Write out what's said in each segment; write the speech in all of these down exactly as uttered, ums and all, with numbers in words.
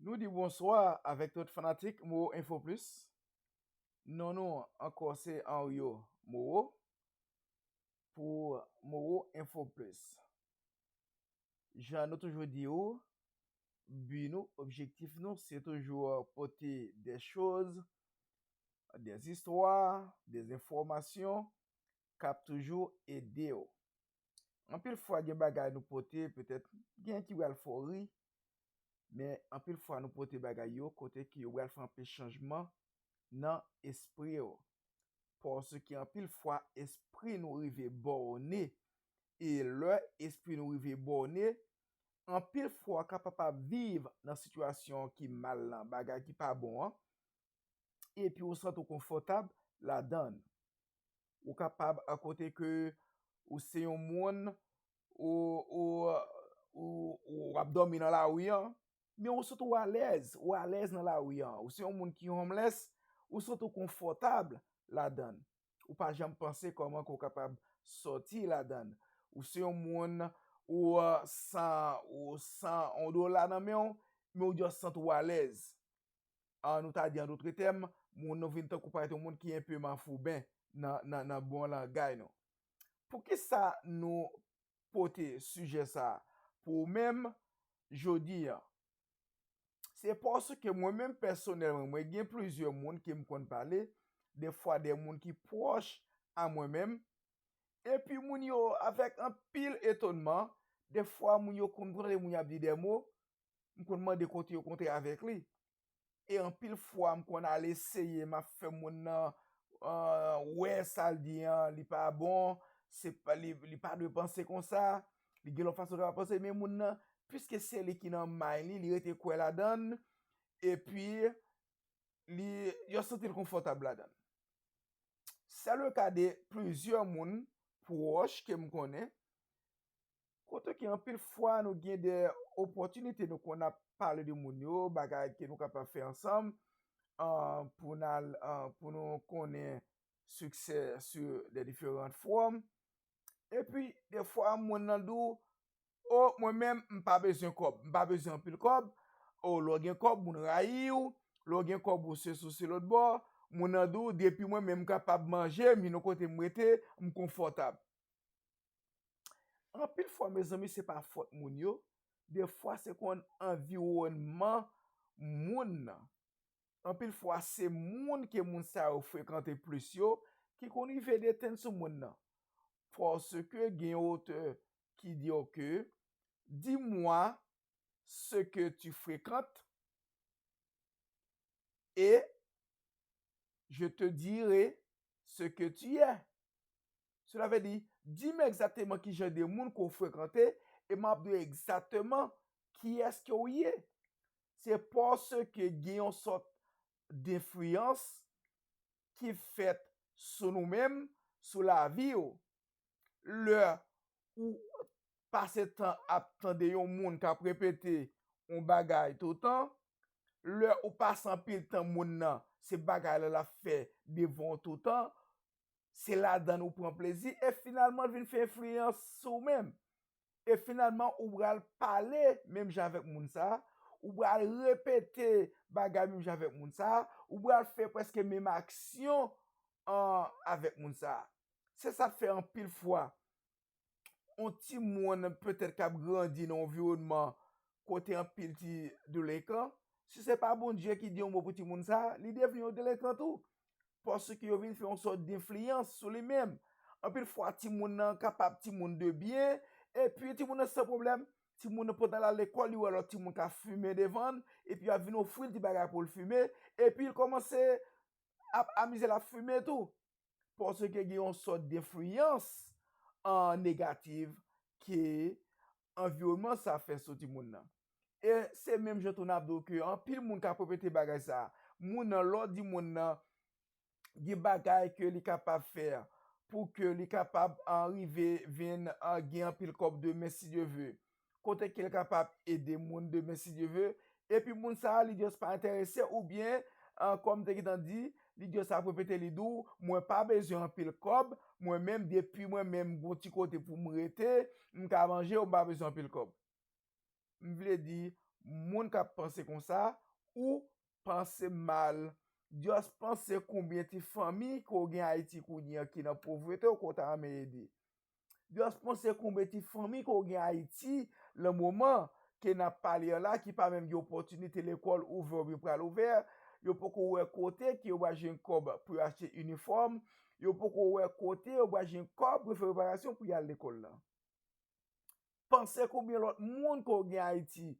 Nou di bonswa avèk tout fanatik Moro Info Plus. Non nou ankò se Henrio Moro pou Moro Info Plus. Jan nou toujou di ou, bi nou, objektif nou, se toujou pote de choz, de zistwa, de enfòmasyon k ap toujou ede w. Anpil fwa gen bagay nou pote, petèt gen ki pral fè w ri, men anpil fwa nou pote bagay yo kote ke yo pral fè anpil chanjman nan espri w. Paske anpil fwa espri nou rive bòne, e lè espri nou rive bòne, anpil fwa w kapab ap viv nan sitiyasyon ki mal lan, bagay ki pa bon an, epi ou santi w konfòtab ladan l. Ou kapab a kote ke ou se yon moun, ou, ou, ou, ou ap dòmi nan lari an, men ou santi w alèz, ou alèz nan lari an. Ou se yon moun ki homeless, ou santi w konfòtab ladan l. Ou pa janm panse kòman ke w kapab sòti ladan l. Ou se yon moun, ou, uh, san, ou san yon dola nan men w, men ou just santi w alèz. An nou ta di an dotre tèm, moun nou vin tankou parèt yon moun ki enpe mafouben nan, nan, nan bon langay nou. Poukisa nou pote sijè sa a pou ou menm jodi a? Se paske mwen menm pèsonèlman, mwen gen plizyè moun ke m konn pale, defwa de moun ki pwòch a mwen menm, epi moun yo avèk anpil etònman, defwa moun yo konn tande moun y ap di de mo, m konn mande kote yo kontre avèk li. E anpil fwa, m konn al eseye, m ap fè moun nan, ah, wè sa l di an, li pa bon, se pa, li, li pa dwe panse konsa, li gen lòt fason l ka panse, men moun nan, piske se li ki nan mind li, li rete kwè ladan l, epi li, yo santi l konfòtab ladan l. Se le ka de plizyè moun pwòch ke m konnen, kote ke anpil fwa nou gen de opòtinite, nou konn ap pale de moun yo, bagay ke nou kapab fè ansanm, ah, pou n al, ah, pou nou konnen siksè sou de diferan fòm. Epi, defwa, moun nan di w, o, mwen menm, m pa bezwen kòb, m pa bezwen anpil kòb. O, lè w gen kòb, moun rayi w. Lè w gen kòb, ou se sou se lòt bò. Moun nan di w, depi mwen menm m kapab manje, m vin yon kote m rete, m konfòtab. Anpil fwa, mezanmi, se pa fòt moun yo. Defwa, se konn anviwònman moun nan. Anpil fwa, se moun ke moun sa yo frekante plis yo ki konn rive detenn sou moun nan. Paske gen yon otè ki di ke, dis-moi ce que tu fréquentes et je te dirai ce que tu es. Cela veut dire, di m egzakteman ki jan de moun ke w frekante, e m ap di w egzakteman kiyès ke w ye. Se paske gen yon sòt denfliyans ki fèt sou nou menm, sou lavi w. Lè ou pase tan ap tande yon moun k ap repete yon bagay toutan, lè ou pase anpil tan moun nan, se bagay la l ap fè devan w toutan, se ladan l ou pran plezi, e finalman l vin fè enfliyans sou ou menm. E finalman, ou pral pale menm jan avèk moun sa a, ou pral repete bagay menm jan avèk moun sa a, ou pral fè prèske menm aksyon, an, avèk moun sa a. Se sa k fè anpil fwa, yon timoun petèt k ap grandi nan yon anviwònman kote anpil ti delenkan, si se pa Bondye ki di yon mo pou timoun sa a, li devni yon delenkan tou. Paske yo vin fè yon sòt denfliyans sou li menm. Anpil fwa, timoun nan kapab timoun de byen, epi timoun nan san pwoblèm, timoun nan pandan l al lekòl, li wè lòt timoun ka fimen devan l, epi y ap vin ofri l ti bagay pou l fimen, epi l kòmanse ap amize l ap fimen tou. Paske gen yon sòt denfliyans, an, negatif ke anviwònman sa fè sou timoun nan. E se menm jan tou n ap di w ke anpil moun k ap repete bagay sa a. Moun nan, lè w di moun nan, gen bagay ke li kapab fè pou ke li kapab, an, rive vin, an, gen anpil kòb demen si Dye ve. Kote ke l kapab ede moun demen si Dye ve. Epi moun sa a, li just pa enterese oubyen, an, kòm m te gentan di, li just ap repete, li di w, mwen pa bezwen anpil kòb, mwen menm, depi mwen menm m gon ti kote pou m rete, m ka manje, m pa bezwen anpil kòb. M vle di, Moun k ap panse konsa, ou panse mal. Just panse konbyen ti fanmi ke w gen Ayiti kounye a ki nan povrete w ke w ta renmen ede. Just panse konbyen ti fanmi ke w gen Ayiti nan moman ke n ap pale an la ki pa menm gen opòtinite lekòl ouvè oubyen pral ouvè. Yo poko wè kote ke yo va jwenn kòb pou yo achte inifòm. Yo poko wè kote yo va jwenn kòb pou yo fè reparasyon pou y al lekòl la. Panse konbyen lòt moun ke w gen Ayiti.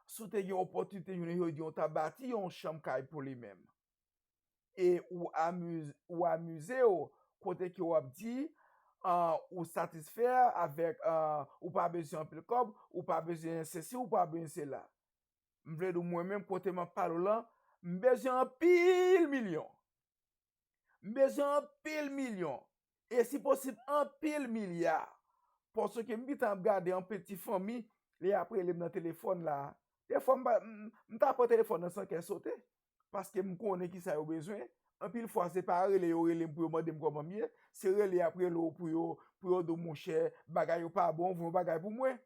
Si w te gen opòtinite jounen jodi a, w ta bati yon chanm kay pou li menm. E ou amiz-, ou amize w kote ke w ap di, ah, ou satisfè avèk, ah, ou pa bezwen anpil kòb, ou pa bezwen sesi, ou pa bezwen sela. M vle di w mwen menm kote m ap pale w lan, m bezwen anpil milyon. M bezwen anpil milyon. E si posib, anpil milya. Paske m gentan ap gade anpil ti fanmi, lè y ap rele m nan telefòn la. Defwa, m pa, m, m ta pran telefòn nan san kè sote. Paske m konnen kisa yo bezwen. Anpil fwa, se pa rele yo rele m pou yo mande m kòman m ye. Se rele y ap rele w pou yo, pou yo di w, monchè, bagay yo pa bon, voye yon bagay pou mwen.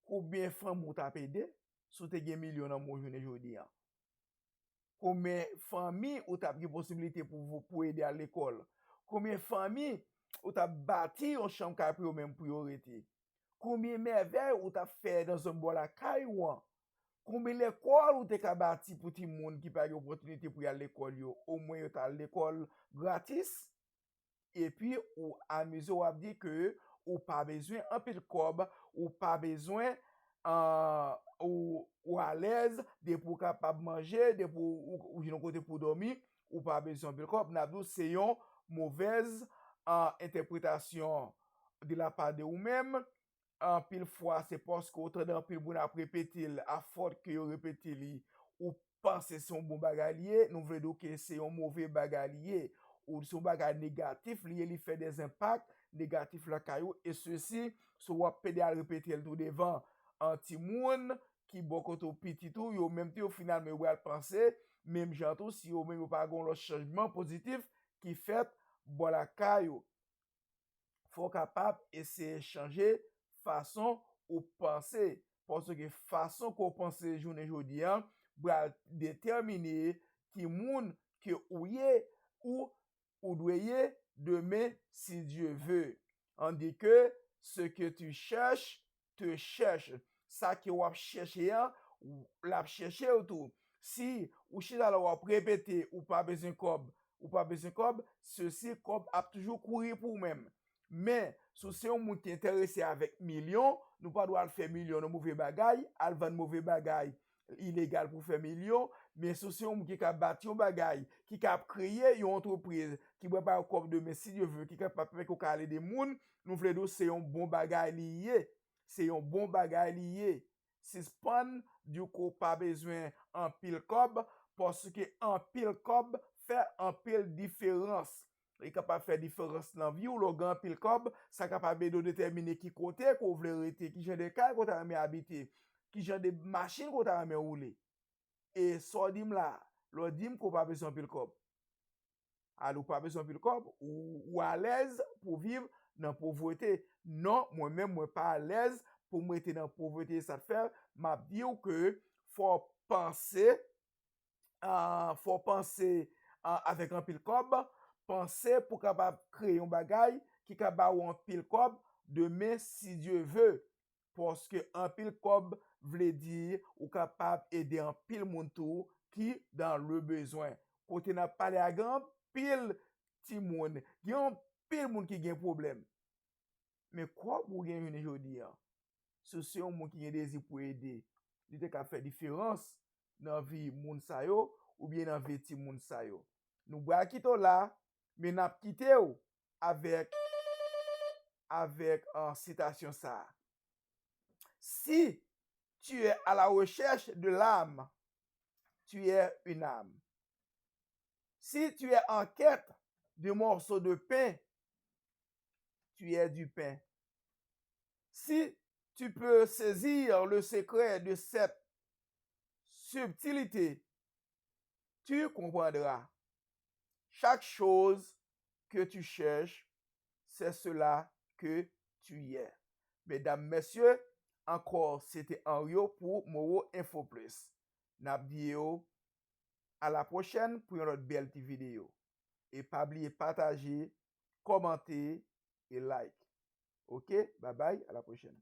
Konbyen fanmi w t ap ede si w te gen milyon nan men w jounen jodi a? Konbyen fanmi ou t ap gen posiblite pou, pou ede al lekòl? Konbyen fanmi ou t ap bati yon chanm kay pou yo menm pou yo rete? Konbyen mèvèy ou t ap fè nan zòn bò lakay ou an? Konbyen lekòl ou te ka bati pou timoun ki pa gen opòtinite pou y al lekòl yo, omwen yo t al lekòl gratis? Epi ou amize w ap di ke ou pa bezwen anpil kòb, ou pa bezwen, ah, ou, ou alèz, depi w kapab manje, depi w, ou, ou jwenn yon kote pou w dòmi, ou pa bezwen anpil kòb. N ap di w se yon movèz, ah, entèpretasyon de la pa de ou menm. Anpil fwa, se paske w tande anpil moun ap repete l, afòs ke yo repete li, ou panse se yon bon bagay li ye, nou vle di w ke se yon move bagay li ye. Ou se yon bagay negatif li ye, li fè de enpak negatif lakay ou, e sesi, si w ap pede al repete l tou devan, an timoun ki bò kote w, pitit ou, yo menm tou, yo finalman, yo pral panse, menm jan tou, si yo menm, yo pa gen yon lòt chanjman pozitif ki fèt bò lakay ou. Fò w kapab eseye chanje fason ou panse, paske fason ke w panse jounen jodi a pral detèmine ki moun ke ou ye, ou, ou dwe ye demen, si Dye ve. On dit que ce que tu cherches te chèche. Sa ke w ap chèche an, l ap chèche w tou. Si ou chita la, w ap repete, ou pa bezwen kòb, ou pa bezwen kòb, sesi, kòb ap toujou kouri pou ou menm. Men, si w se yon moun ki enterese avèk milyon, nou pa dwe al fè milyon nan move bagay, al vann move bagay ilegal pou fè milyon. Men si w se yon moun ki ka bati yon bagay, ki ka kreye yon antrepriz, ki pral ba w kòb demen, si Dye ve, ki ka pèmèt ke w ka al ede moun, nou vle di w se yon bon bagay li ye. Se yon bon bagay li ye. Sispann di w ke w pa bezwen anpil kòb, paske anpil kòb fè anpil diferans. Li kapab fè diferans nan vi w. Lè w gen anpil kòb, sa kapab ede w detèmine ki kote ke w vle rete, ki jan de kay ke w ta renmen abite, ki jan de machin ke w ta renmen woule. E sa w di m la, lè w di m ke w pa bezwen anpil kòb. Alò, ou pa bezwen anpil kòb, ou, ou alèz pou viv nan povrete. Non, mwen menm, mwen pa alèz pou m rete nan povrete. Sa k fè, m ap di w ke fò w panse, ah, fò w panse, ah, avèk anpil kòb, panse pou w kapab kreye yon bagay ki ka ba w anpil kòb demen, si Dye ve. Paske anpil kòb vle di ou kapab ede anpil moun tou ki dans le besoin. Kote n ap pale a, gen anpil timoun, gen anpil moun ki gen pwoblèm. Men kòb ou gen jounen jodi a, si w se yon moun ki gen dezi pou ede, li te ka fè diferans nan vi moun sa yo, oubyen nan vi timoun sa yo. Nou pral kite w la, men n ap kite w avèk, avèk, ah, sitasyon sa a. Si tu es à la recherche de l'âme, tu es une âme. Si tu es en quête de morceaux de pain, tu es du pain. Si tu peux saisir le secret de cette subtilité, tu comprendras. Chaque chose que tu cherches, c'est cela que tu es. Medam, mesye, ankò, se te Anrio pou Moro Info Plus. N ap di yo a la pwochèn pou yon lòt bèl ti videyo. E pa bliye pataje, kòmante e like. Oke, babay, a la pwochèn.